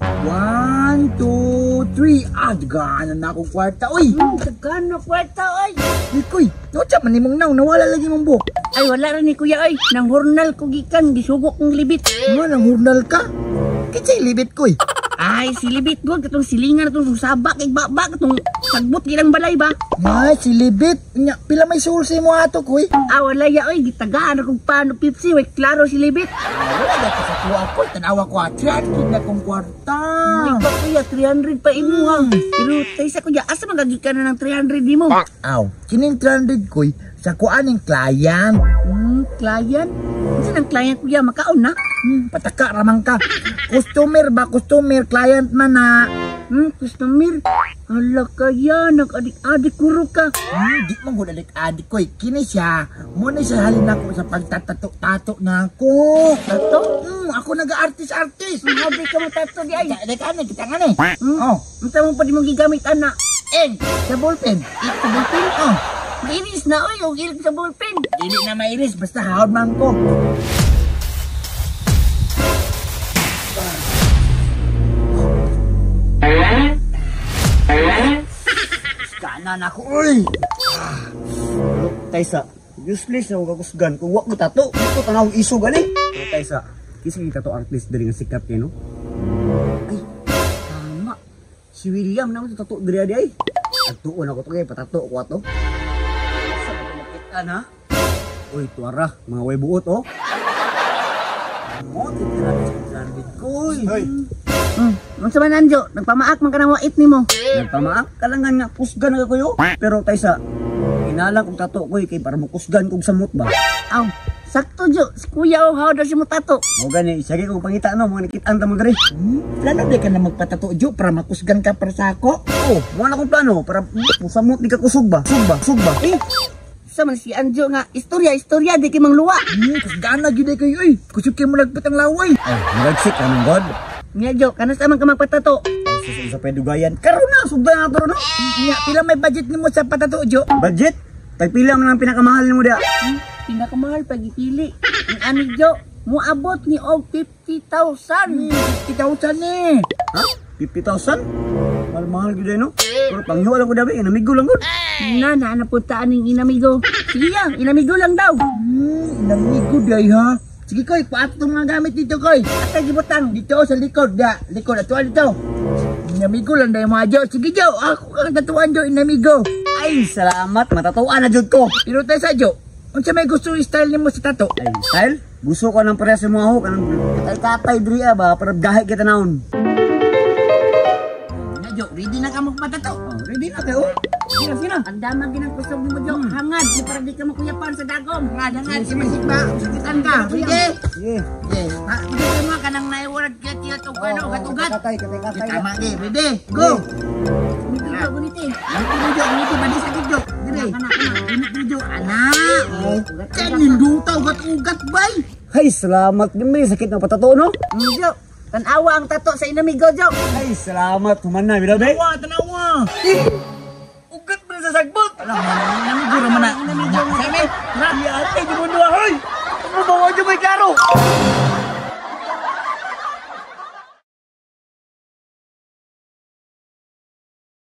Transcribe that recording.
1, 2, 3. Ah, daghanan na akong kwarta, uy. Daghan na kwarta, oy. Uy, kuy, naunsa man nimong naw, nawala lagi mong buhok. Ay, wala rin ni kuya, oy. Nang hurnal ko gikan, gisugo kong libit. Nga, nang hurnal ka? Kinsay libit, kuy? Ay, si libit god, katong silingan, katong sabak, kay baba, katong sagbot gilang balay ba? Ay, si libit. Nya, pila may sulsi mo ato, kuy? Ah, wala ya, oy. Gitagaan akong paano, Pipsi. Way, klaro si libit. Ay, wala na sa kuha ko. Tanawa ko, 300 na kong kwarta. Ay, pa, kuya, 300 pa imo, ha. Pero, taysa, kuya, asa magagikan na ng 300 nimo? Aw, kining 300, kuy, sa kuha ning client. Client? Unsa nang client, kuya? Makaon na? Pataka ramang ka. Customer ba? Customer, client man na. Customer. Hala kaya, nag-adik-adik kuro ka. Di man gud adik-adik ko. Kini siya, mo na siya halin ako sa pagtatato-tato na ako. Tato? Ako nag-artist-artist. Habi ka mo tato di ay. Kita ka kita nga ni. Oh, Unsa mo pa di mo gigamit ana? eng, sa ballpen. Sa ballpen? Oh, Mairis na oy, og ilig sa ballpen. Dili na mairis, basta hawd man ko. Kanan ako, uy! Taysa, useless na ako kakusgan kung wak mo tato. Ito tanaw iso gani. Pero Taysa, kisa kita to artist diri nga sikat kay no? Ay, tama. Si William na mo tato diri adi ay. Agtuon ako to kay patato ko ato. Sa ko makita na. Uy, tuara, mga way buot oh. Mo titira sa koy. Hoy, Unsa man Anjo, nagpamaak man ka ng wait nimo. nagpamaak kalangan nga kusgan na kayo. Pero Taysa, inalang kong tato koy kay para mokusgan kog samot ba. Aw, sakto Jo, si kuya oh, how daw siya mo tato. Mo gani, sige kong pangita no, mga nakitaan ta mo diri. Plano di ka na magpatato, Jo, para makusgan ka para sa ako. Oh, mo na akong plano para musamot di ka kusog ba? Sug ba? Sug ba? Eh, sa man si Anjo nga istorya istorya di kay mangluwa. Kusgan na gyud kayo, uy. Kusog kay mo lagpit ang laway. Ay, muragsik ka ng God. Nga Jo, kanas man ka magpatato. Ay, sus, sa pedugayan. Karon na, sugdan na to no. Nya, pila may budget nimo sa patato, Jo? Budget? Tagpila man ang pinakamahal nimo da. Pinakamahal pagipili. Ang ani Jo, muabot ni og 50,000. 50,000 ni. Ha? 50,000? Mahal-mahal gyud no. Pero pangyo lang ko dabi, inamigo lang gud. Na na napuntaan ning inamigo. Sige ya, inamigo lang daw. Inamigo day ha. Sige koy, paat tong mga gamit dito koy. Atay gibutang. Dito sa likod, da, likod ato dito. Inamigo lang day mga Jo. Sige Jo, ako kang tatuan Jo, inamigo. Ay, salamat, matatuan na jud ko. Pero tayo sa Jo, unsa may gusto style nimo sa tato? Ay, style? Gusto ko ng parehas sa mga ako kanang katay-katay diri ba para gahi kita naon. Na Jo, ready na ka magpatato? Oh, ready na kayo? Sina, sina. Ang damag ginang kusog nimo Jo, hangad ni para di ka makuyapan sa dagom. Hangad, si Masik ba? Sakitan ka. Sige. Sige. Sige. Ha, sige mo kanang naiwarad kaya tiya to ano, ugat-ugat. Katay, katay, katay. Tama ge, ready? Go. Guniti Jo, guniti. Guniti Jo, guniti ba di sakit Jo? Dire. Kana kana. Guniti Jo, ana. Kaninduta ugat-ugat bay. Ay, salamat din may sakit na patato no. Jo, tanawa ang tato sa inamigo Jo. Ay, salamat human na, bitaw be. Tanawa, tanawa. Ugat man sa sagbot. Alam mo, inamigo raman na. Inamigo. Seme, Ra, ate, di mo duha, hoy. Ano ba, wala may klaro?